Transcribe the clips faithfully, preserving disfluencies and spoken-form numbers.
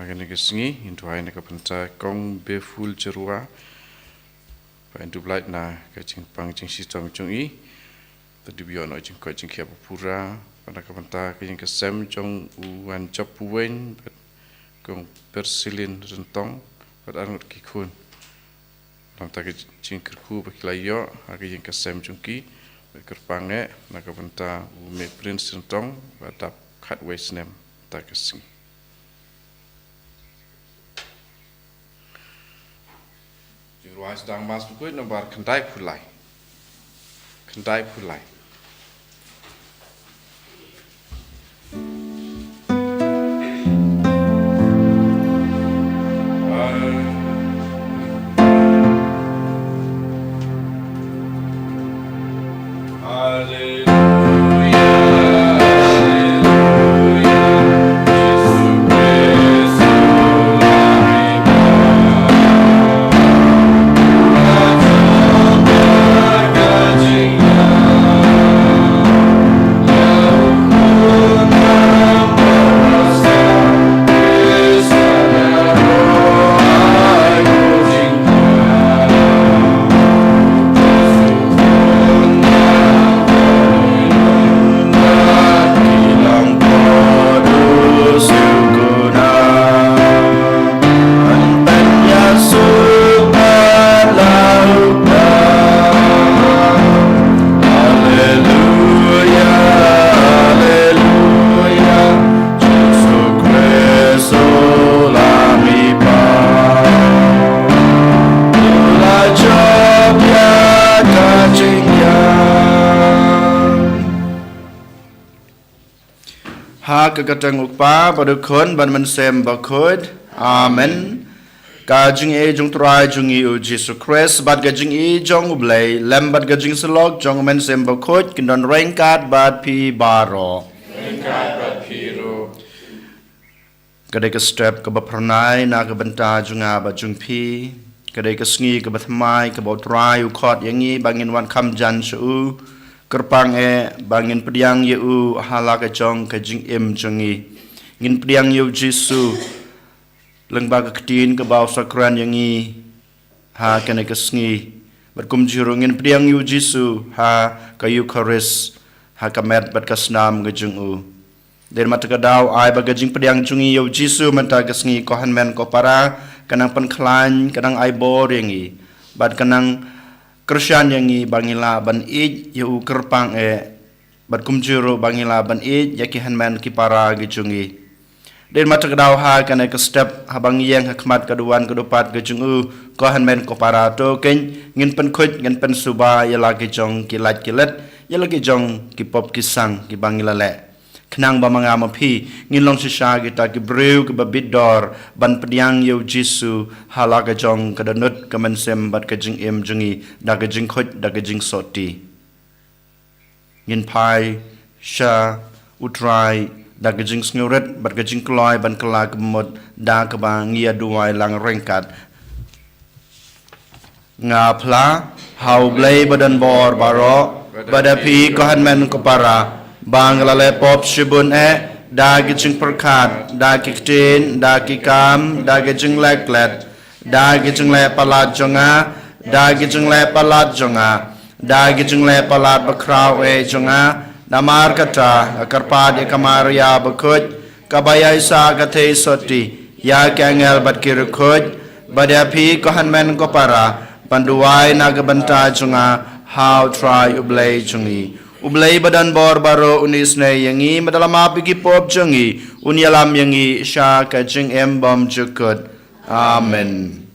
Kane ka sngi ngin duwai na ka bynta Kong Beful Jyrwa, ba yn dup lait na ka jingpang jingshitom jong i. Te dep ïoh noh jingkoit jingkhiah ba pura, bad na ka bynta ka ïing ka sem jong u Wanjop Puwein bad Kong Persilin Ryntong bad arngut ki khun. Nangta ka jingkyrkhu ba ki la ïoh ha ka ïing ka sem jong ki, ba kyrpang eh na ka bynta u Mei Prince Ryntong ba dap khatwei snem mynta ka sngi. Jingrwai sdang Mass Bakhuid nombar khyndai phew lai. Khyndai phew lai. Ha ka kyrteng u Kpa bad u Khun bad u Mynsiem Bakhuid. Amen. Ka jingïeit jong u Trai jong ngi u Jisu Khrist bad ka jingïeit jong u Blei lem bad ka jingsyllok jong u Mynsiem Bakhuid kin don ryngkat bad phi baroh. Ryngkat bad phi ruh. Ka dei ka step kaba phyrnai na ka bynta jong nga bad jong phi. Ka dei ka sngi kaba thymmai kaba u Trai u khot ïa ngi ba ngin wan kham jan sha u. Kyrpang eh ba ngin pdiang ïa u ha la ka jong ka jingim jong ngi. Ngin pdiang ïa u Jisu lyngba ka ktien kaba u sa kren ïa ngi ha kane ka sngi. Bad kumjuh ruh ngin pdiang ïa u Jisu ha ka Eukharist, ha ka met bad ka snam ka jong u. Dei namar kata ka daw ai ba ka jingpdiang jong ngi ïa u Jisu mynta ka sngi, ko hynmen ko para, ka nang pynkhlaiñ, ka nang ai bor ïa ngi, bad ka nang kyrshan ïa ngi ba ngi lah ban ïeit ïa u kyrpang eh, bad kumjuh ruh ba ngi lah ban ïeit ïa ki hynmen ki para ki jong ngi. Dei namar kata ka daw ha kane ka step, haba ngi ïeng ha khmat ka duwan ka dupat ka jong u, ko hynmen ko para, to kein ngin pynkhuid, ngin pynsuba ïa la ki jong ki lait ki let, ïa la ki jong ki pop ki sang kiba ngi la leh. Khnang ba ma nga ma phi ngin long shisha kita ki briew kiba bit dor ban pdiang ïa u Jisu ha la ka jong ka dohnud ka mynsiem bad ka jingim jong ngi da ka jingkhuid, da ka jingsotti. Ngin phai sha u Trai da ka jingsngewrit bad ka jingkloi ban kylla ka mut da kaba ngi ïa duwai lang ryngkat. Nga phla ha u Blei ba don bor baroh, bad ha phi ko hynmen ko para, ba nga la leh pop shibun eh, da ki jingpyrkhat, da ki ktien, da ki kam, da ki jingleh klet, da ki jingleh palat jong nga, da ki jingleh palat jong nga, da ki jingleh palat bakhraw eh jong nga. Namar kata nga kyrpad ïa ka Maria bakhuid, kaba ïaisah ka theisotti, ïa ki angel bad ki riewkhuid, bad ïa phi ko hynmen ko para, ban duwai na ka bynta jong nga ha u Trai u Blei jong ngi. U Blei ba don bor baroh un isynei ïa ngi, bad un ïalam ïa ki pop jong ngi, un ïalam ïa ngi sha ka jingim bymjukut. Amen.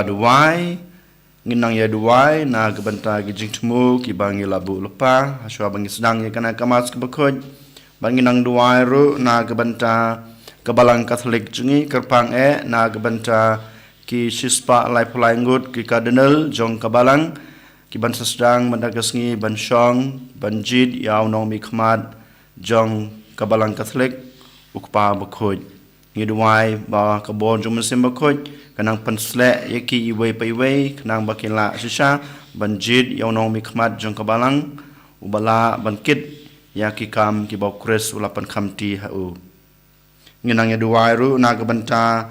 Duwai. Ngin nang ïa duwai na ka bynta ki jingthmu kiba ngi la buh lypa hashwa ba ngi sdang ïa kane ka Mass kaba khuid. Bad ngin nang duwai ruh na ka bynta ka Balang Katholik jong ngi, kyrpang eh na ka bynta ki shispah laiphew lai ngut ki Cardinal jong ka Balang, kiban sa sdang mynta ka sngi ban shong ban jied ïa u nongmihkhmat jong ka Balang Katholik, u Kpa bakhuid. Ngi duwai ba ka bor jong u Mynsiem Bakhuid kan nang pynsleh ïa ki iwei pa iwei, khnang ba kin lah shisha ban jied ïa u nongmihkhmat jong ka Balang, uba lah ban kit ïa ki kam kiba u Khrist u la pynkhamti ha u. Ngin nang ïa duwai ruh na ka bynta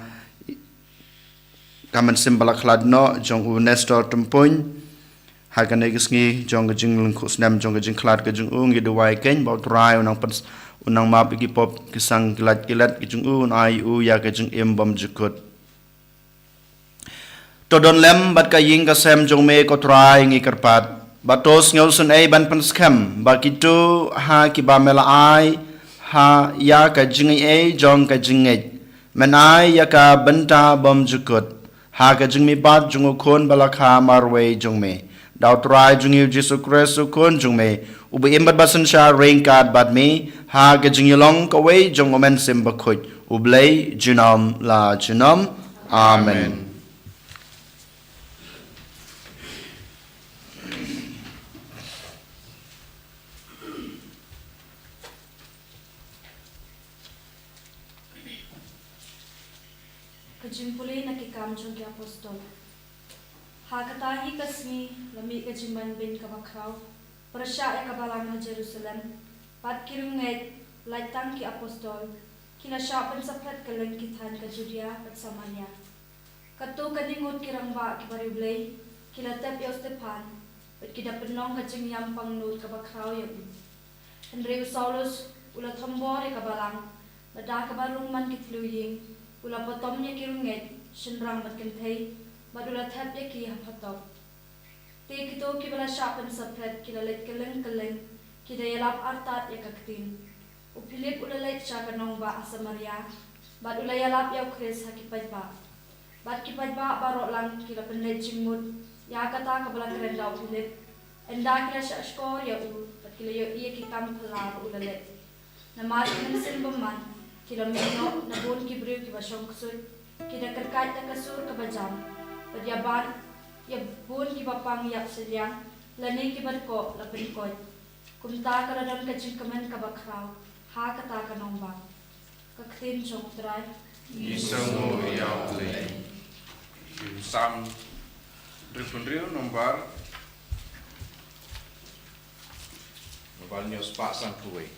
ka mynsiem ba la khlad noh jong u Nestor Tympuin. Ha kane ka sngi jong ka jinglyngkhuh snem jong ka jingkhlad ka jong u, ngi duwai keiñ ba u Trai u nang pyn-, u nang map ïa ki pop ki sang ki lait ki let ka jong u, un ai u ïa ka jingim bymjukut. To don lem bad ka ïing ka sem jong me ko Trai, ngi kyrpad. Bad to sngew sngewsynei ban pynskhem ba kito ha kiba me la ai ha ïa ka jingaiei jong ka jingngeit, men ai ïa ka bynta bymjukut ha ka jingmihpat jong u Khun ba la kha marwei jong me, da u Trai jong ngi u Jisu Khrist u Khun jong me, uba im bad ba synshar ryngkat bad me ha ka jingïalong kawei jong u Mynsiem Bakhuid, U Blei junom la junom. Amen. Amen. Ka jingpule na Ki Kam jong ki Apostol. Ha kata hi ka sngi la mih ka jingbanbeiñ kaba khraw pyrshah ïa ka Balang ha Jerusalem, bad ki riewngeit, lait tang ki apostol, ki la shah pynsaphriang kylleng ki thaiñ ka Judia bad Samaria. Katto katne ngut ki rangbah kiba riewblei ki la tep ïa u Stephan, bad ki da pynlong ka jingïam pangnud kaba khraw ïa u. Hynrei u Saulus u la thombor ïa ka Balang, bad da kaba rung man ki thliew ïing u la patom ïa ki riewngeit shynrang bad kynthei, bad u la thep ïa ki ha phatok. Te kito kiba la shah pynsaphriang ki la leit kylleng kylleng, ki da ïalap artat ïa ka ktien. U Philip u la leit sha ka nongbah ha Samaria, bad u la ïalap ïa u Khrist ha ki paidbah. Bad ki paidbah baroh lang ki la pynleit jingmut ïa kata kaba la kren da u Philip. Ynda ki la shah shkor ïa u, bad ki la ïohi ïa ki kam phylla ba u la leh. Namar ki mynsiem bymman, ki la mih noh na bun ki briew kiba shong ksuid, ki da kyrkait da ka sur kaba jam, bad ïa ban, ïa bun kiba pang ïap shiliang, lane kiba dkoh la pynkoit. Kumta ka la don ka jingkmen kaba khraw ha kata ka nongbah. Ka ktien jong U Trai. Ngi sngewnguh ïa U Blei. Psalm hynriew phew hynriew, nombar, nombar hynñiew spah san phew wei.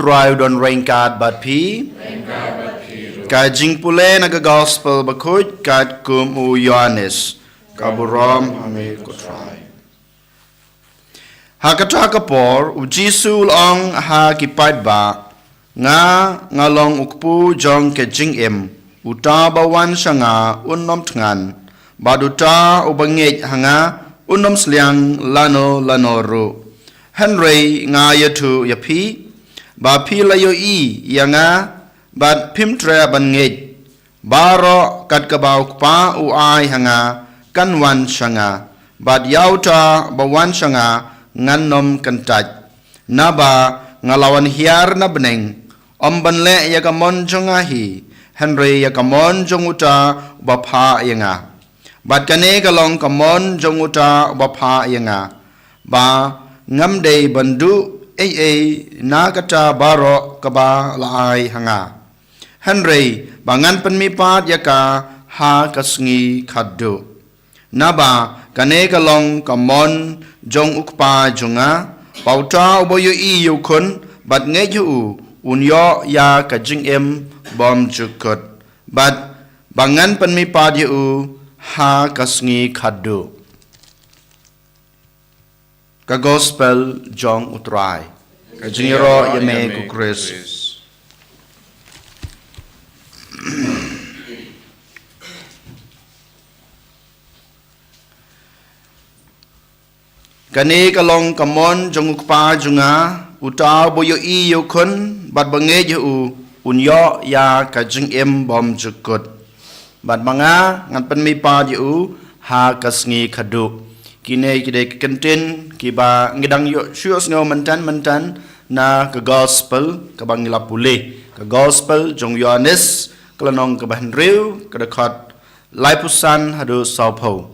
Trai u don ryngkat bad phi. Ka jingpule na ka gospel bakhuid katkum u Ïoannis. Ka burom ha me ko Trai. Ha kata ka por, u Jisu u la ong ha ki paidbah, nga, nga long u kpu jong ka jingim, uta ba wan sha nga un ym thngan, bad uta uba ngeit ha nga un ym sliang lano lano ruh. Hynrei nga ïathuh ïa phi, ba phi la ïohi ïa nga, bad phim treh ban ngeit. Baroh kat kaba u Kpa u ai ha nga kan wan sha nga, bad ïa uta ba wan sha nga ngan ym kyntait. Naba nga la wan hiar na bneng, ym ban leh ïa ka mon jong nga hi, hynrei ïa ka mon jong uta uba phah ïa nga. Bad kane ka long ka mon jong uta uba phah ïa nga, ba ngam dei ban duh ei ei na kata baroh kaba la ai ha nga, hynrei ba ngan pynmihpat ïa ka ha ka sngi khatduh. Naba kane ka long ka mon jong u Kpa jong nga, ba uta uba ïohi ïa u Khun bad ngeit ha u, un ïoh ïa ka jingim bymjukut, bad ba ngan pynmihpat ïa u ha ka sngi khatduh. Ka gospel jong u Trai. Ka jingïaroh ïa me ko Khrist. Kane ka long ka mon jong u Kpa jong nga, uta uba ïohi ïa u Khun bad ba ngeit ha u, un ïoh ïa ka jingim bymjukut, bad ma nga ngan pynmihpat ïa u ha ka sngi khatduh. Kine ki dei ki kyntien kiba ngi dang ïoh shu ïohsngew mynta mynta na ka gospel kaba ngi la pule, ka gospel jong u Ïoannis, ka lynnong kaba hynriew, ka dkhot laiphew san haduh sawphew.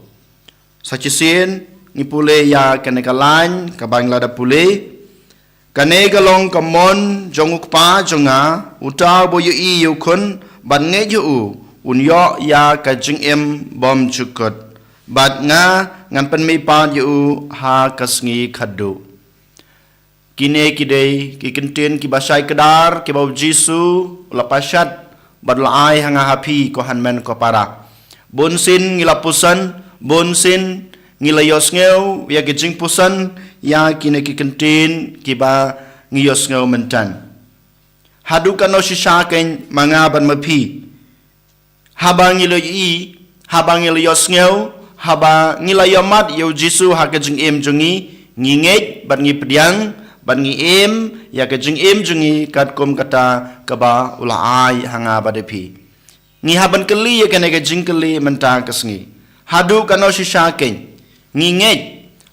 Sa shisien ngi pule ïa kane ka lain kaba ngi la da pule. Kane ka long ka mon jong u Kpa jong nga, uta uba ïohi ïa u Khun bad ngeit ha u, un ïoh ïa ka jingim bymjukut, bad nga ngan pynmihpat ïa u ha ka sngi khatduh. Kine ki dei ki kyntien kiba shai kdar kiba u Jisu u la pashat bad u la ai ha nga ha phi, ko hynmen ko para. Bunsien ngi la pyrshang, bunsien ngi la ïohsngew ïa ki jingpyrshang ïa kine ki kyntien kiba ngi ïohsngew mynta. Haduh katno shisha kein ma nga bad ma phi, haba ngi la ïohi, haba ngi la ïohsngew, haba ngi la ïohmad ïa u Jisu ha ka jingim jong ngi, ngi ngeit bad ngi pdiang bad ngi im ïa ka jingim jong ngi katkum kata kaba u la ai ha nga bad ha phi. Ngi hap ban kylli ïa kane ka jingkylli mynta ka sngi. Haduh katno shisha kein ngi ngeit,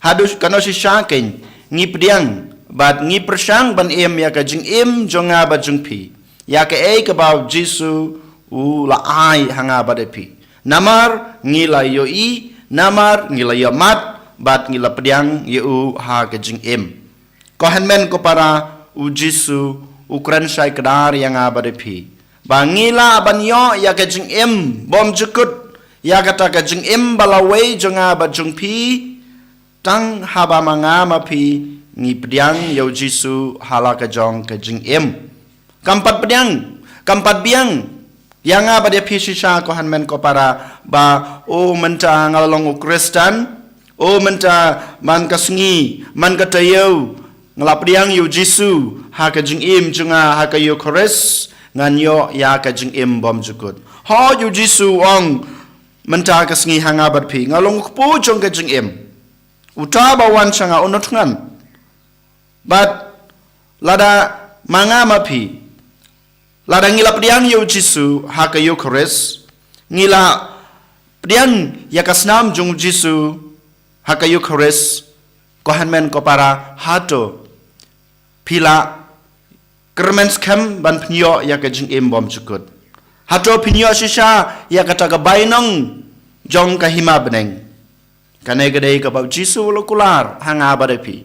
haduh katno shisha kein ngi pdiang bad ngi pyrshang ban im ïa ka jingim jong nga bad jong phi, ïa kaei kaba u Jisu u la ai ha nga bad ha phi. Namar ngi la ïohi, namar ngi la ïohmad bad ngi la pdiang ïa u ha ka jingim. Ko hynmen ko para, u Jisu u kren shai kdar ïa nga bad ïa phi ba ngi lah ban ïoh ïa ka jingim bymjukut, ïa kata ka jingim ba lawei jong nga bad jong phi, tang haba ma nga ma phi ngi pdiang ïa u Jisu ha la ka jong ka jingim. Kam pat pdiang, kam pat biang ïa nga bad ïa phi shisha, ko hynmen ko para, ba, o, mynta nga la long u Khristan, o, mynta man ka sngi, man ka taïew, nga la pdiang ïa u Jisu ha ka jingim jong nga, ha ka Eukharist, ngan ïoh ïa ka jingim bymjukut. Hooid, u Jisu u ong mynta ka sngi ha nga bad phi, nga long u kpu jong ka jingim. Uta ba wan sha nga un ym thngan. Bad lada ma nga ma phi, lada ngi la pdiang ïa u Jisu ha ka Eukharist, ngi la pdiang ïa ka snam jong u Jisu ha ka Eukharist, ko hynmen ko para, hato phi la kyrmen skhem ban pynïoh ïa ka jingim bymjukut? Hato phin ïoh shisha ïa kata ka bainong jong ka hima bneng? Kane ka dei kaba u Jisu u la kular ha nga bad ïa phi.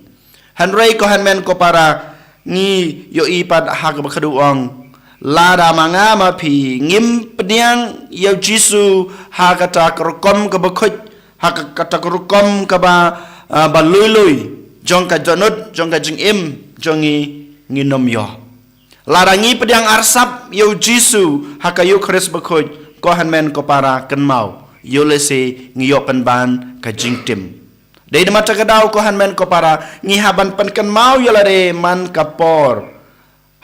Hynrei ko hynmen ko para, ngi ïohi pat ha kaba khadduh ong, lada ma nga ma phi ngim pdiang ïa u Jisu ha kata ka rukom kaba khuid, ha ka, kata ka rukom kaba, ah, ba lui lui jong ka dohnud, jong ka jingim jong ngi, ngin ym ïoh. Lada ngi pdiang arsap ïa u Jisu ha ka Eukharist bakhuid, ko hynmen ko para, kynmaw, ïoh lehse ngi ïoh pynban ka jingtim. Dei namar kata ka daw, ko hynmen ko para, ngi hap ban pynkynmaw ïa lade man ka por.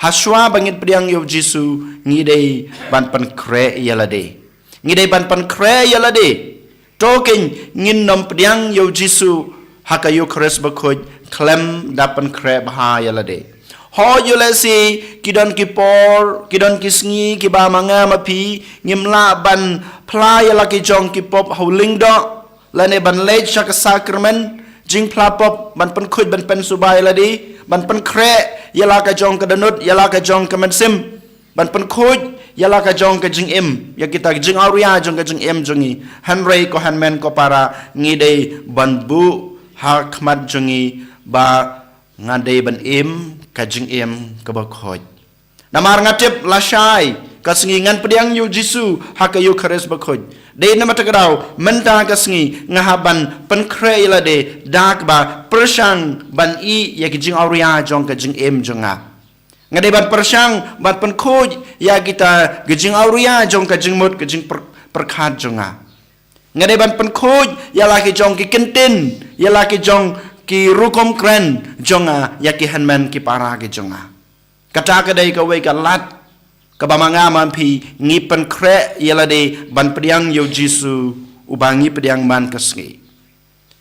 Hashwa ba ngin pdiang ïa u Jisu, ngi dei ban pynkhreh ïa lade. Ngi dei ban pynkhreh ïa lade. To kein, ngin nym pdiang ïa u Jisu ha ka Eukharist bakhuid khlem da pynkhreh bha ïa lade. Hooid, ïoh lehse ki don ki por, ki don ki sngi kiba ma nga ma phi ngim lah ban phla ïa la ki jong ki pop ha u lyngdoh, lane ban leit sha ka sakramen jingphla pop, ban pynkhuid, ban pynsuba ïa lade, ban pynkhreh ïa la ka jong ka dohnud, ïa la ka jong ka mynsiem, ban pynkhuid ïa la ka jong ka jingim, ïa kita ki jingawria jong ka jingim jong ngi. Hynrei ko hynmen ko para, ngi dei ban buh ha khmat jong ngi ba nga dei ban im ka jingim kaba khuid. Namar nga tip lashai ka sngi ngan pdiang ïa u Jisu ha ka Eukharist bakhuid. Dei namar kata ka daw, mynta ka sngi nga hap ban pynkhreh ïa lade da kaba pyrshang ban ïeh ïa ki jingawria jong ka jingim jong nga. Nga dei ban pyrshang ban pynkhuid ïa kita ki jingawria jong ka jingmut, ka jingpyrkhat jong nga. Nga dei ban pynkhuid ïa la ki jong ki kyntien, ïa la ki jong ki rukom kren jong nga ïa ki hynmen ki para ki jong nga. Kata ka dei kawei ka lad kaba ma nga ma phi ngi pynkhreh ïa lade ban pdiang ïa u Jisu uba ngi pdiang man ka sngi.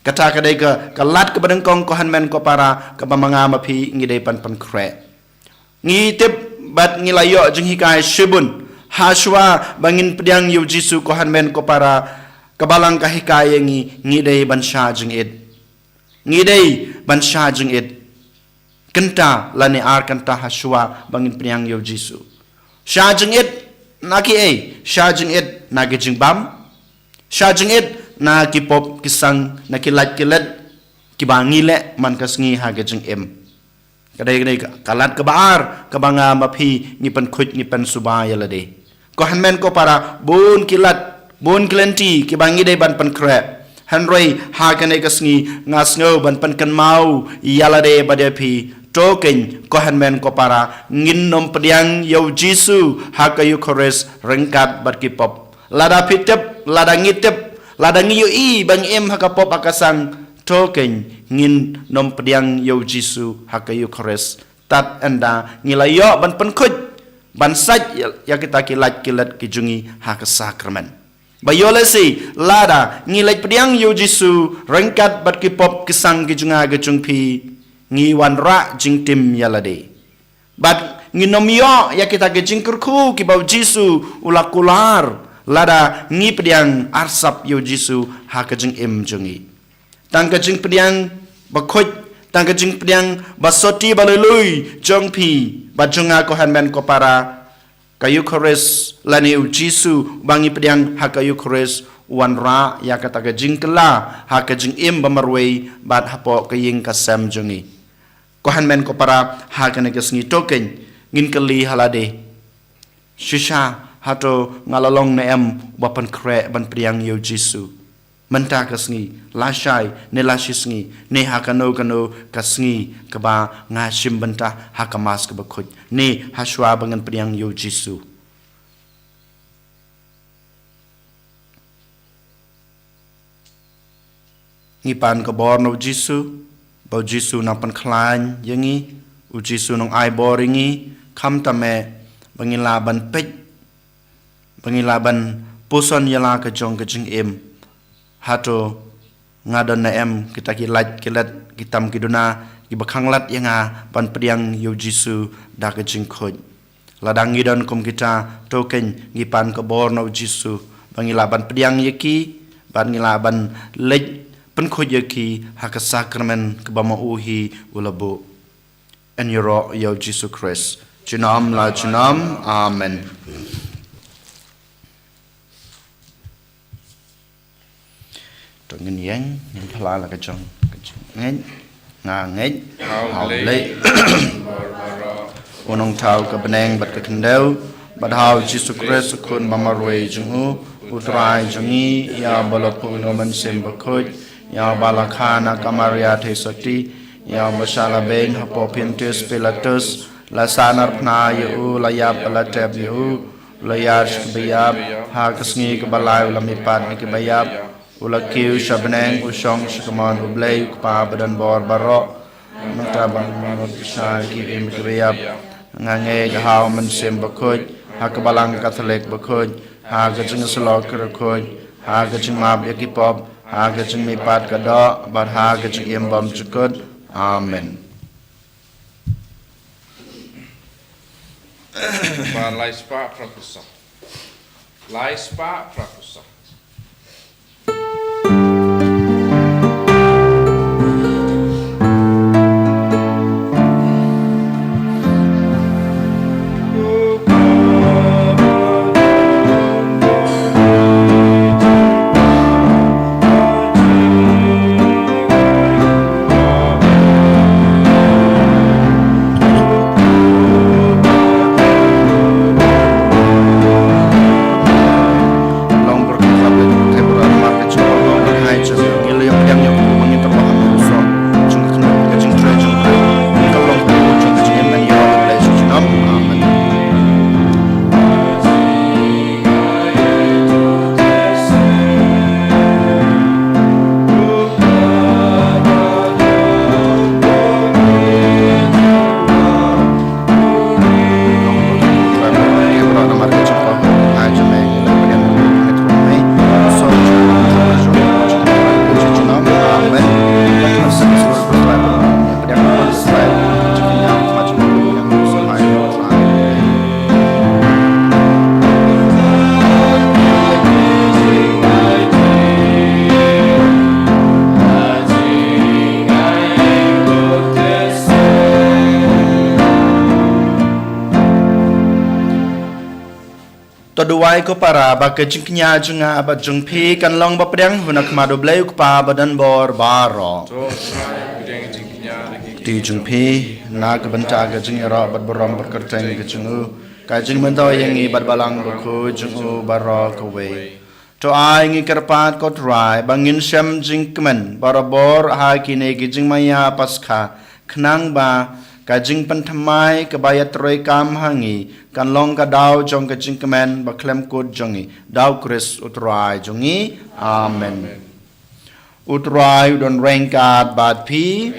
Kata ka dei ka, ka lad kaba nyngkong, ko hynmen ko para, kaba ma nga ma phi ngi dei ban pynkhreh. Ngi tip bad ngi la ïoh jinghikai shibun, hashwa ba ngin pdiang ïa u Jisu, ko hynmen ko para, ka Balang ka hikai ïa ngi, ngi dei ban shah jingit. Ngi dei ban shah jingit kynta lane ar kynta hashwa ba ngin pdiang ïa u Jisu. Shah jingit na kiei? Shah jingit na ki jingbam. Shah jingit na ki pop ki sang, na ki lait ki let kiba ngi leh man ka sngi ha ka jingim. Ka dei, ka dei ka, ka lad kaba ar kaba nga ma phi ngi pynkhuid, ngi pynsuba ïa lade. Ko hynmen ko para, bun ki lad, bun ki lynti kiba ngi dei ban pynkhreh. Hynrei ha kane ka sngi nga sngew ban pynkynmaw ïa lade bad ïa phi. To kein, ko hynmen ko para, ngin nym pdiang ïa u Jisu ha ka Eukharist ryngkat bad ki pop. Lada phi tip, lada ngi tip, lada ngi ïohi ba ngi im ha ka pop ha ka sang, to kein, ngin nym pdiang ïa u Jisu ha ka Eukharist tad ynda ngi la ïoh ban pynkhuid, ban sait ïa, ïa kita ki lait ki let ki jong ngi ha ka sakramen. Ba ïoh lehse lada ngi leit pdiang ïa u Jisu ryngkat bad ki pop ki sang ki jong nga ki jong phi, ngi wanrah jingtim ïa lade. Bad ngi nym ïoh ïa kita ki jingkyrkhu kiba u Jisu u la kular lada ngi pdiang arsap ïa u Jisu ha ka jingim jong ngi. Tang ka jingpdiang bakhuid, tang ka jingpdiang ba sotti ba lui lui jong phi bad jong nga, ko hynmen ko para, ka Eukharist lane u Jisu ba ngi pdiang ha ka Eukharist u wanrah ïa kata ka jingkylla ha ka jingim ba marwei bad hapoh ka ïing ka sem jong ngi. Ko hynmen ko para, ha kane ka sngi, to kein, ngin kylli ha lade, shisha, hato nga la long ne em uba pynkhreh ban pdiang ïa u Jisu? Mynta ka sngi, lashai, ne lashisngi, ne ha kano kano ka sngi kaba nga shim bynta ha ka Mass kaba khuid, ne hashwa ba ngan pdiang ïa u Jisu. Ngi pan ka bor na u Jisu, ba u Jisu nang pynkhlaiñ ïa ngi, u Jisu nang ai bor ïa ngi, khamtam eh ba ngi lah ban peit, ba ngi lah ban puson ïa la ka jong ka jingim. Hato nga don ne em kita ki lait ki let, ki tam ki duna, kiba khanglad ïa nga ban pdiang ïa u Jisu da ka jingkhuid? Lada ngi don kum kita, to kein, ngi pan ka bor na u Jisu ba ngi lah ban pdiang ïa ki, bad ngi lah ban leit pynkhuid ïa ki ha ka sakramen kaba ma u hi u la buh. Yn ïaroh ïa u Jisu Khrist junom la junom. Amen. To ngin ïeng, ngin phla la ka jong ka jingngeit. Nga ngeit ha U Blei, U Nongthaw ka bneng bad ka khyndew, bad ha u Jisu Khrist, u Khun ba marwei jong u, U Trai jong ngi, ïa uba la pun na u Mynsiem Bakhuid, ïa uba la kha na ka Maria Theisotti, ïa uba shah la beiñ hapoh Pontius Pilatus, La sahnarphna ïa u, la ïap, la tep ïa u, u la ïar sha kiba ïap, ha ka sngi kaba lai u la mihpat na kiba ïap, u la kiew sha bneng, u shong sha kamon U Blei U Kpa ba don bor baroh. Mynta ban mut sha ki im kiba ïap. Nga ngeit ha U Mynsiem Bakhuid, ha ka Balang Katholik bakhuid, ha ka jingïasyllok bakhuid, ha ka jingmap ïa ki pop, ha ka jingmihpat ka doh, bad ha ka jingim bymjukut. Amen. Ba lai spah phra phew saw. Lai spah phra phew saw. To duwai ko para ba ka jingkñia jong nga bad jong phi kan long ba pdiang ha khmat U Blei U Kpa ba don bor baroh. To Trai, pdiang jingkñia da ki kti jong phi na ka bynta ka jingïaroh bad burom bad kyrteng ka jong u, ka jingmyntoi ïa ngi bad Balang Bakhuid jong u baroh kawei. To ai ngi kyrpad ko Trai ba ngin shem jingkmen barabor ha kine ki jingmaïa Paskha, khnang ba ka jingpynthymmai kaba ïatrei kam ha ngi kan long ka daw jong ka jingkmen ba khlem kut jong ngi, da U Khrist U Trai jong ngi. Amen. U Trai u don ryngkat bad phi.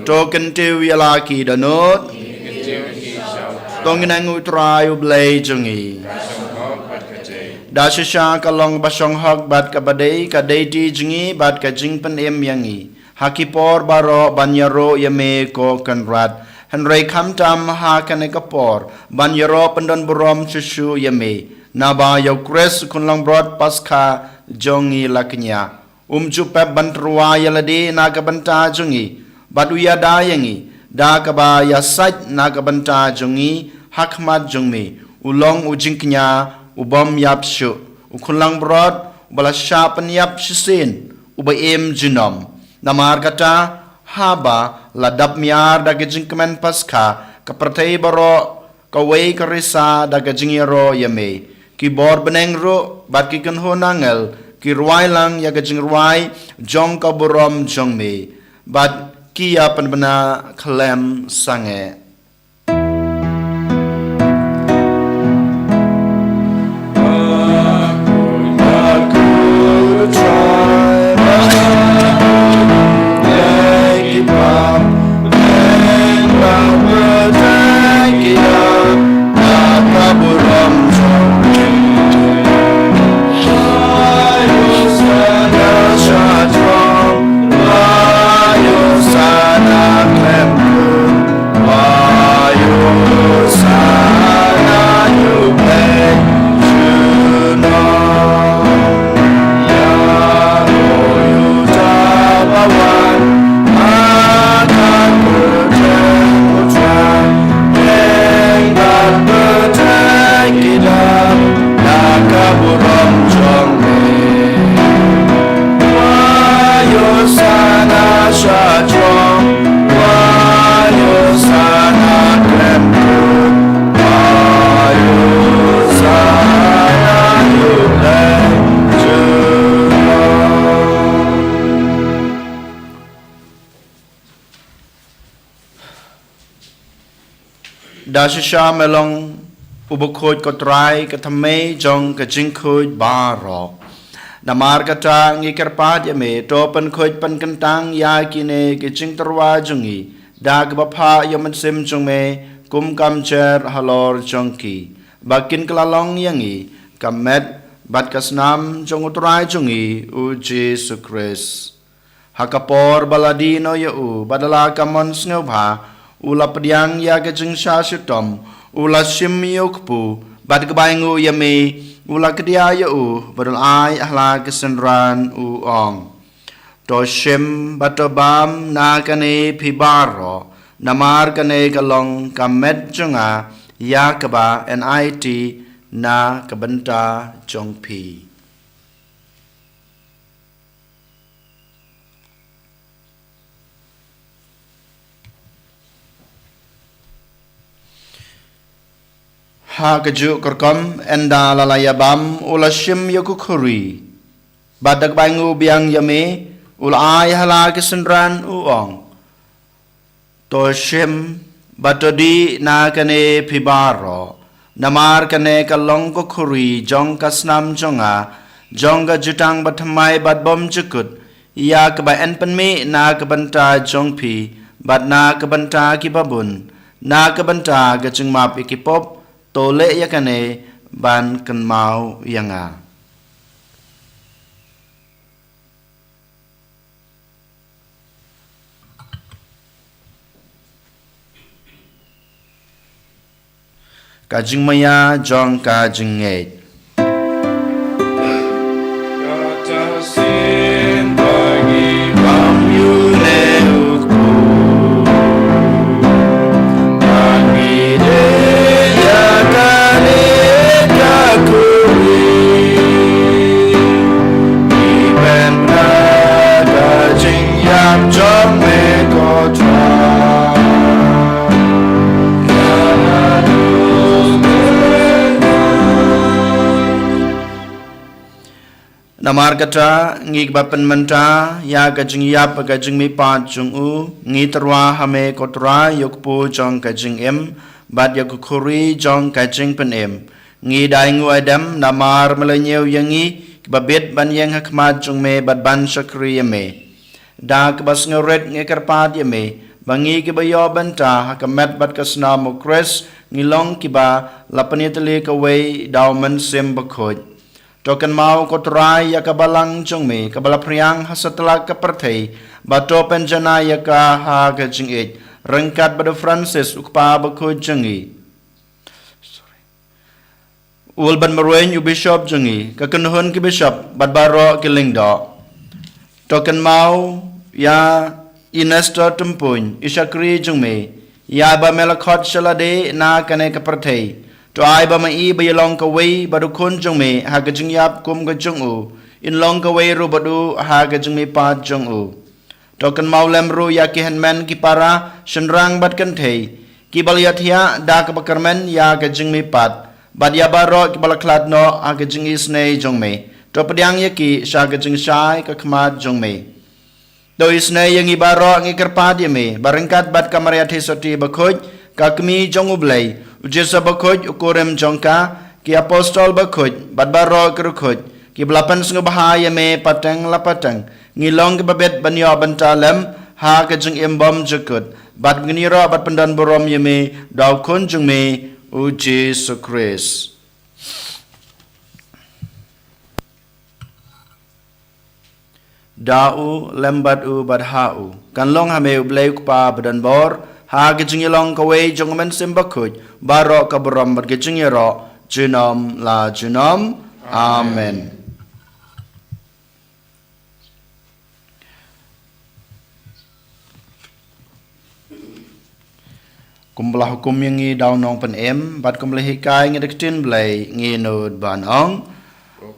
To kyntiew ïa la ki dohnud. To ngin ïeng ha U Trai U Blei jong ngi. Da shisha ka long ba shong hok bad kaba dei, ka dei ti jong ngi bad ka jingpynim ïa ngi ha ki por baroh ban ïaroh ïa me ko Kynrad. Hynrei khamtam ha kane ka por ban ïaroh pyndonburom shuh shuh ïa me, naba ïa U Khrist U Khunlangbrot Paskha jong ngi la kñia. Um ju pep ban tyrwa ïa lade na ka bynta jong ngi, bad u ïada ïa ngi da kaba ïasaid na ka bynta jong ngi ha khmat jong me. U long u jingkñia u bym ïap shuh, U Khunlangbrot uba la shah pynïap shisien, uba im junom. Namar kata, haba la dap miar da ka jingkmen Paskha, ka pyrthei baroh kawei ka risa da ka jingïaroh ïa me. Ki bor bneng ruh bad ki kynhun angel ki rwai lang ïa ka jingrwai jong ka burom jong me, bad ki ïa pynbna khlem sangeh. Da shisha me long u bakhuid, ko Trai, ka thymmei jong ka jingkhuid baroh. Namar kata ngi kyrpad ïa me, to pynkhuid pynkyntang ïa kine ki jingtyrwa jong ngi da kaba phah ïa u Mynsiem jong me kum ka mjer halor jong ki, ba kin kylla long ïa ngi ka met bad ka snam jong u Trai jong ngi u Jisu Khrist. Ha ka por ba la die noh ïa u bad la ka mon sngewbha, u la pdiang ïa ka jingshah shitom, u la shim ïa u kpu, bad kaba ainguh ïa me, u la kdiah ïa u bad u la ai ha la ka synran, u ong: To shim bad to bam na kane phi baroh, namar kane ka long ka met jong nga ïa kaba yn aiti na ka bynta jong phi. Ha kajuh ka rukom, ynda la la ïa bam, u la shim ïa ka khuri, bad da kaba ainguh biang ïa me, u la ai ha la ka synran, u ong: To shim bad to dih na kane phi baroh, namar kane ka long ka khuri jong ka snam jong nga, jong ka jutang bathymmai bad bymjukut, ïa kaba yn pynmih na ka bynta jong phi bad na ka bynta kiba bun, na ka bynta ka jingmap ïa ki pop. To leh ïa kane ban kynmaw ïa nga. Ka jingmaïa jong ka jingngeit. Namar kata, ngi kiba pynmynta ïa ka jingïap bad ka jingmihpat jong u, ngi tyrwa ha me ko Trai, ïa u kpu jong ka jingim bad ïa ka khuri jong ka jingpynim. Ngi da ainguh aidem namar me la ñiew ïa ngi kiba bit ban ïeng ha khmat jong me bad ban shakri ïa me. Da kaba sngewrit ngi kyrpad ïa me ba ngi kiba ïoh bynta ha ka met bad ka snam u Khrist, ngi long kiba la pynïatylli kawei da u Mynsiem Bakhuid. To kynmaw ko Trai ïa ka balang jong me kaba la phriang ha satlak ka pyrthei, bad to pynjanai ïa ka ha ka jingïeit, ryngkat bad u Francis u kpa bakhuid jong ngi. Sorry. Ul bad marweiñ u bishop jong ngi, ka kynhun ki bishop bad baroh ki lyngdoh. To kynmaw ïa i Nestor Tympuiñ, i shakri jong me, ïa ba me la khot sha lade na kane ka pyrthei. To ai ba ma i ba ïalong kawei bad u khun jong me ha ka jingïap kum ka jong u, in long kawei ruh bad u ha ka jingmihpat jong u. To kynmaw lem ruh ïa ki hynmen ki para, shynrang bad kynthei, kiba la ïathiah da kaba kyrmen ïa ka jingmihpat, bad ïa baroh kiba la khlad noh ha ka jingisynei jong me. To pdiang ïa ki sha ka jingshai ka khmat jong me. To isynei ïa ngi baroh, ngi kyrpad ïa me ba ryngkat bad ka Maria Theisotti bakhuid, ka Kmie jong U Blei, u Joseph bakhuid u kurim jong ka, ki apostol bakhuid bad baroh ki riewkhuid kiba la pynsngewbha ïa me pateng la pateng, ngi long kiba bit ban ïoh bynta lem ha ka jingim bymjukut, bad ngin ïaroh bad pyndonburom ïa me da u Khun jong me u Jisu Khrist. Da u, lem bad u, bad ha u, kan long ha me U Blei U Kpa badonbor, ha ka jingïalong kawei jong U Mynsiem Bakhuid, baroh ka burom bad ka jingïaroh junom la junom. Amen. Kumba la hukum ïa ngi da u Nongpynim, bad kumba la hikai ïa ngi da ka ktien Blei, ngi nud ban ong: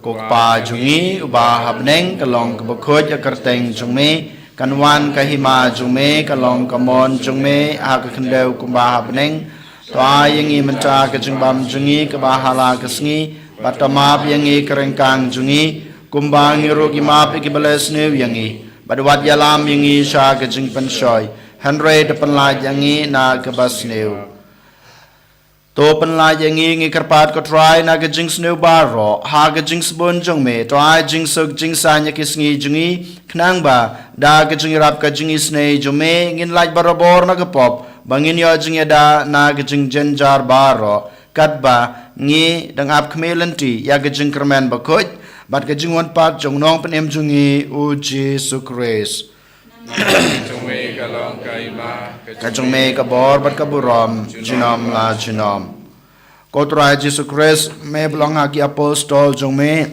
Ko Kpa jong ngi uba ha bneng, ka long kaba khuid ka kyrteng jong me, kan wan ka hima jong me, ka long ka mon jong me ha ka khyndew kumba ha bneng. To ai ïa ngi mynta ka jingbam jong ngi kaba ha la ka sngi, bad to map ïa ngi ka ryngkang jong ngi, kumba ngi ruh ngi map ïa kiba leh sniew ïa ngi, bad wat ïalam ïa ngi sha ka jingpynshoi, hynrei to pynlait ïa ngi na kaba sniew. To pynlait ïa ngi, ngi kyrpad ko Trai, na ka jingsniew baroh ha ka jingsbun jong me, to ai jingsuk jingsaiñ ïa ki sngi jong ngi, khnang ba da ka jingïarap ka jingisynei jong me ngin lait barabor na ka pop, ba ngin ïoh jingïada na ka jingjynjar baroh, katba ngi dang ap khmih lynti ïa ka jingkyrmen bakhuid bad ka jingwan pat jong u Nongpynim jong ngi u Jisu Khrist. Ka jong me ka bor bad ka burom junom la junom. Ko Trai Jisu Khrist, me ba la ong ha ki apostol jong me,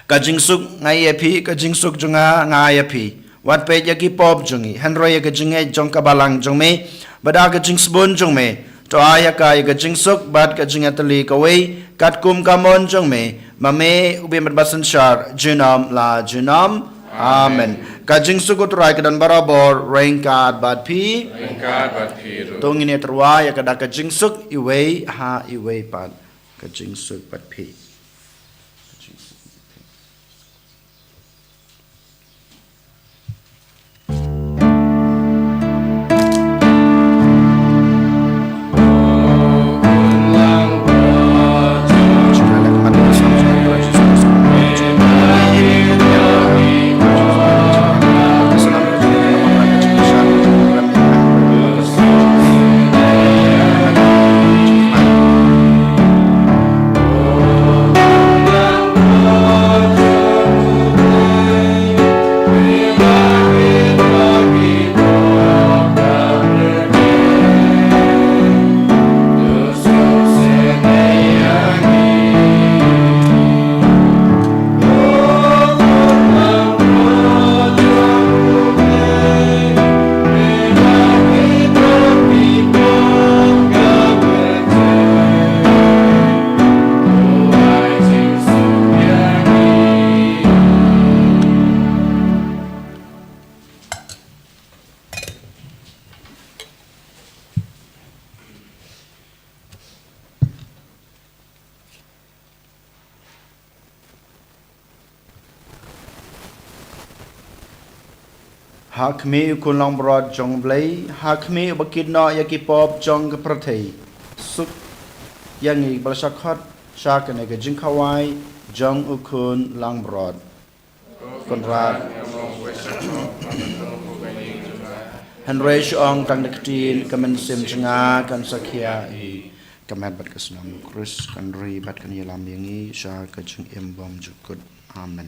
ka jingsuk nga ai ïa phi, ka jingsuk jong nga nga ai ïa phi. Wat peit ïa ki pop jong ngi, hynrei ïa ka jingngeit jong ka balang jong me, bad da ka jingsbun jong me, to ai ïa ka ïa ka jingsuk bad ka jingïatylli kawei, katkum ka mon jong me, ma me u bym bad ba synshar junom la junom. Amen. Ka jingsuk u Trai ka don barabor ryngkat bad phi. Ryngkat bad phi ruh. To ngin ïatyrwa ïa ka da ka jingsuk iwei ha iwei pat. Ka jingsuk bad phi. Ha khmih u Khun Langbrot jong U Blei, ha khmih uba kit noh ïa ki pop jong ka pyrthei, suk ïa ngi ba la shah khot sha kane ka jingkhawai jong u Khun Langbrot. Kynrad, hynrei shu ong tang da ka ktien, ka mynsiem jong nga kan sa khia hi. Ka met bad ka snam u Khrist kan ri bad kan ïalam ïa ngi sha ka jingim bymjukut. Amen.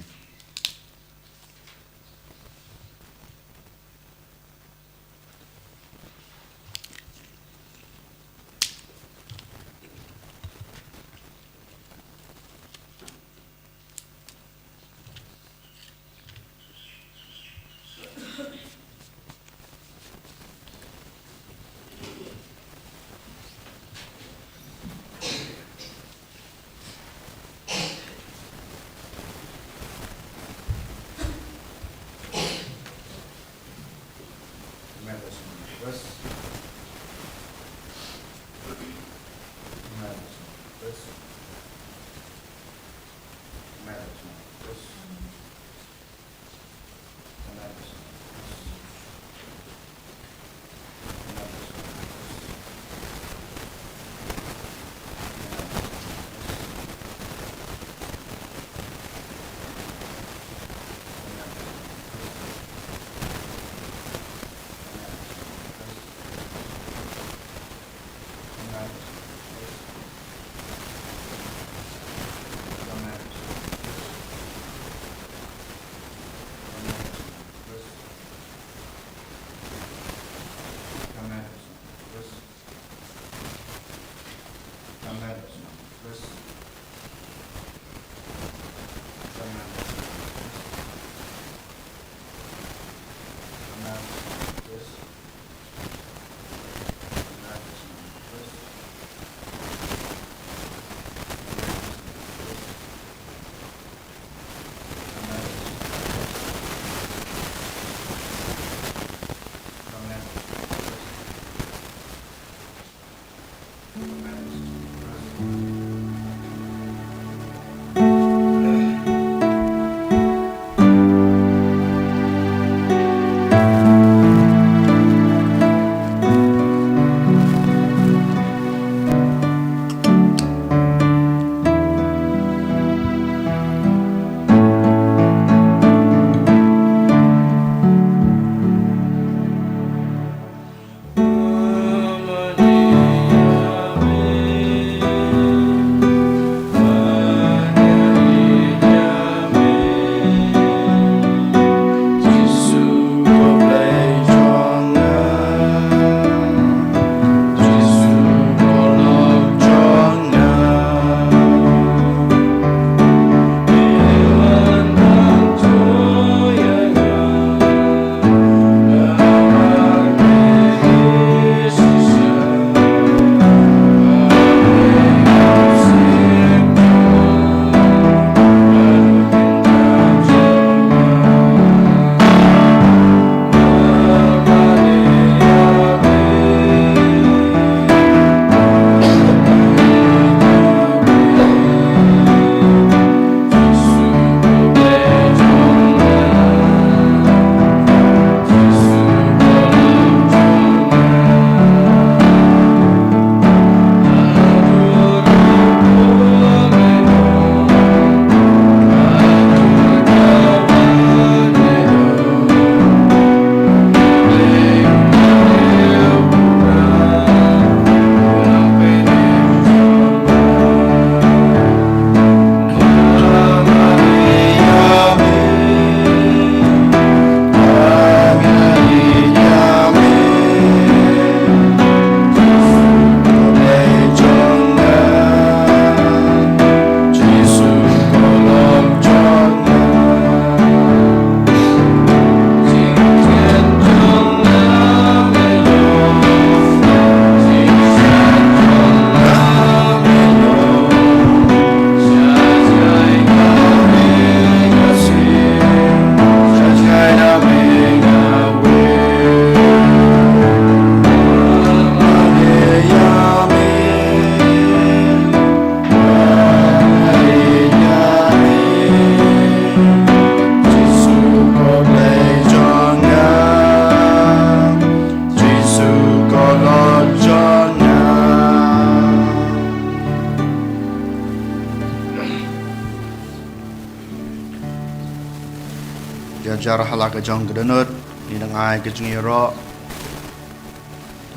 Jar ha la ka jong ka dohnud, ngi dang ai ka jingïaroh,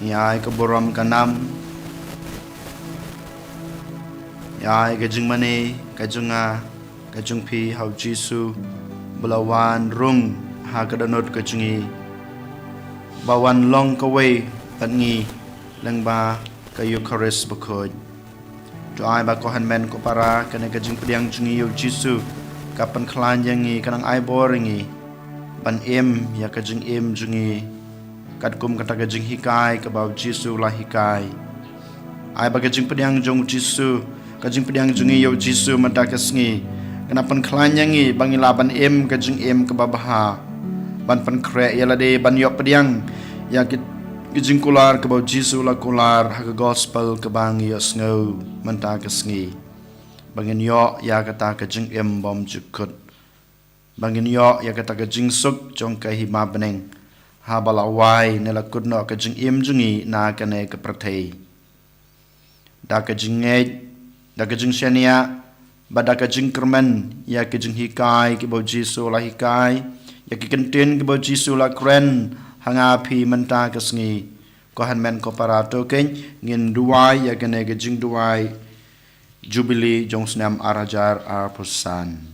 ngi ai ka burom ka nam, ngi ai ka jingmane, ka jong nga, ka jong phi ha u Jisu, ba la wan rung ha ka dohnud ka jong ngi, ba wan long kawei bad ngi lyngba ka Eukharist bakhuid. To ai ba ko hynmen ko para, kane ka jingpdiang jong ngi ïa u Jisu, ka pynkhlaiñ ïa ngi, ka nang ai bor ïa ngi ban im ïa ka jingim jong ngi katkum kata ka jinghikai kaba u Jisu u la hikai. Ai ba ka jingpdiang jong u Jisu, ka jingpdiang jong ngi ïa u Jisu mynta ka sngi, ka nang pynkhlaiñ ïa ngi ba ngi lah ban im ka jingim kaba bha, ban pynkhreh ïa lade, ban ïoh pdiang ïa ki, ki jingkular kaba u Jisu u la kular ha ka gospel kaba ngi ïohsngew mynta ka sngi. Ba ngin ïoh ïa kata ka jingim bymjukut, ba ngin ïoh ïa kata ka jingsuk jong ka hima bneng, haba la wai ne la kut noh ka jingim jong ngi na kane ka pyrthei. Da ka jingngeit, da ka jingshaniah, bad da ka jingkyrmen ïa ki jinghikai kiba u Jisu u la hikai, ïa ki kyntien kiba u Jisu u la kren ha nga phi mynta ka sngi. Ko hynmen ko para, to keiñ ngin duwai ïa kane ka jingduwai Jubili jong snem ar hajar arphew san.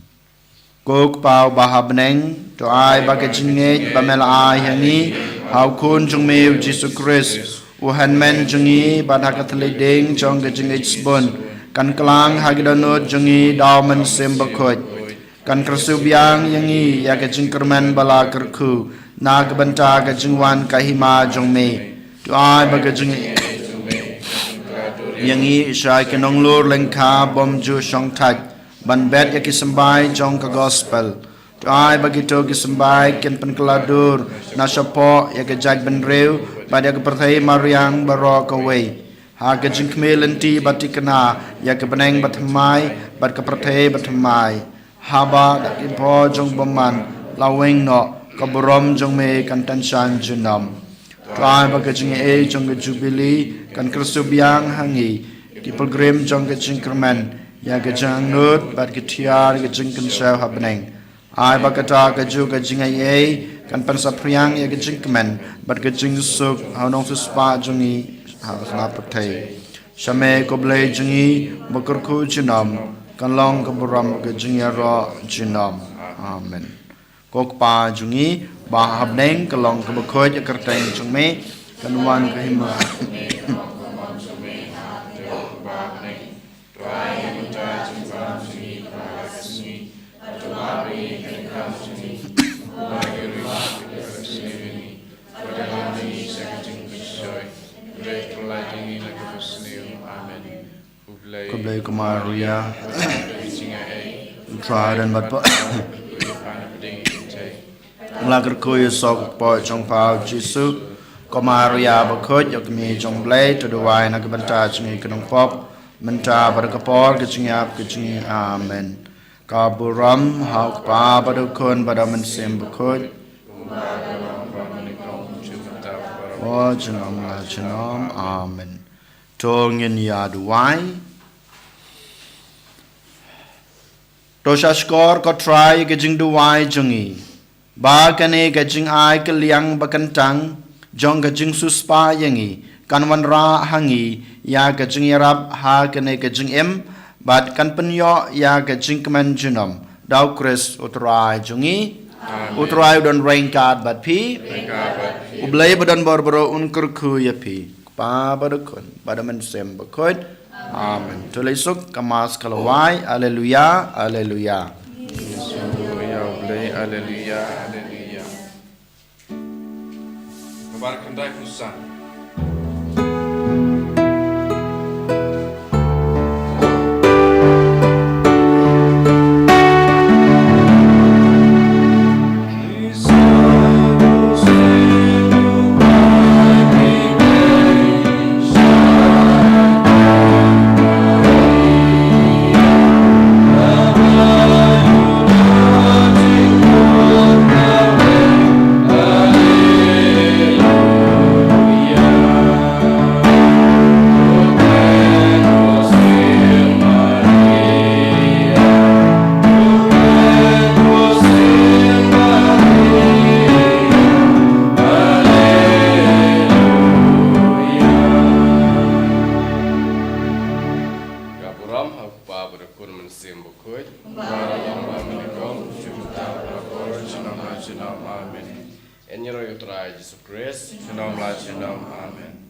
Ko Kpa uba ha bneng, to ai ba ka jingngeit ba me la ai ha ngi ha u Khun jong me u Jisu Khrist, u Hynmen jong ngi, bad ha ka thylliej dieng jong ka jingngeit sbun, kan klang ha ki dohnud jong ngi da u Mynsiem Bakhuid, kan kyrsiewbiang ïa ngi ïa ka jingkyrmen ba la kyrkhu na ka bynta ka jingwan ka hima jong me. To ai ba ka jingngeit ïa ngi sha ki nonglor lyngkha bymjuh shongthait, ban bet ïa ki symbai jong ka gospel. To ai ba kito ki symbai kin pynkylla dur na shapoh ïa ka jaitbynriew bad ïa ka pyrthei mariang baroh kawei, ha ka jingkhmih lynti ba thikna ïa ka bneng bathymmai bad ka pyrthei bathymmai, haba da ki bor jong u bymman la weng noh, ka burom jong me kan tyngshaiñ junom. To ai ba ka jingaiei jong ka Jubili kan kyrsiewbiang ha ngi, ki pilgrim jong ka jingkyrmen, ïa ka jingangnud bad ki thiar ka jingkynshew ha bneng. Ai ba kata kajuh ka jingaiei kan pynsaphriang ïa ka jingkmen bad ka jingsuk ha u nongsiewspah jong ngi ha ka pyrthei. Sha me ko Blei jong ngi, ba kyrkhu junom, kan long ka burom ka jingïaroh junom. Amen. Ko Kpa jong ngi ba ha bneng, ka long kaba khuid ïa ka kyrteng jong me, kan wan ka hima. Amen. Khublei ko Maria. U Trai u don bad phi. Nga la kyrkhu ïa u soh kpoh jong pha u Jisu. Ko Maria bakhuid, ïa ka kmie jong u Blei, to duwai na ka bynta jong ngi ki nongpop, mynta bad ha ka por ka jingïap ka jong ngi. Amen. Ka burom ha u Kpa bad u Khun bad u Mynsiem Bakhuid. Junom la junom. Amen. To ngin ïa duwai. To sha shkor ko Trai ka jingduwai jong ngi, ba kane ka jingai kylliang ba kyntang jong ka jingsiewspah ïa ngi kan wanrah ha ngi ïa ka jingïarap ha kane ka jingim, bad kan pynïoh ïa ka jingkmen junom da u Khrist u Trai jong ngi. Amen. U Trai u don ryngkat bad phi. Ryngkat bad phi. U Blei ba don bor baroh un kyrkhu ïa phi. Kpa bad u Khun bad u Mynsiem Bakhuid. Amen. To leit suk, ka Mass ka la wai. Alleluia, alleluia. Alleluia, alleluia, alleluia. Mubarak khyndai phew san. Kpa bad Khun Mynsiem Bakhuid. Ba la long ba mynnyngkong, shu mynta bad baroh junom la junom. Amen. Ïa ngi ruh ïa U Trai Jisu Khrist. Junom la junom. Amen.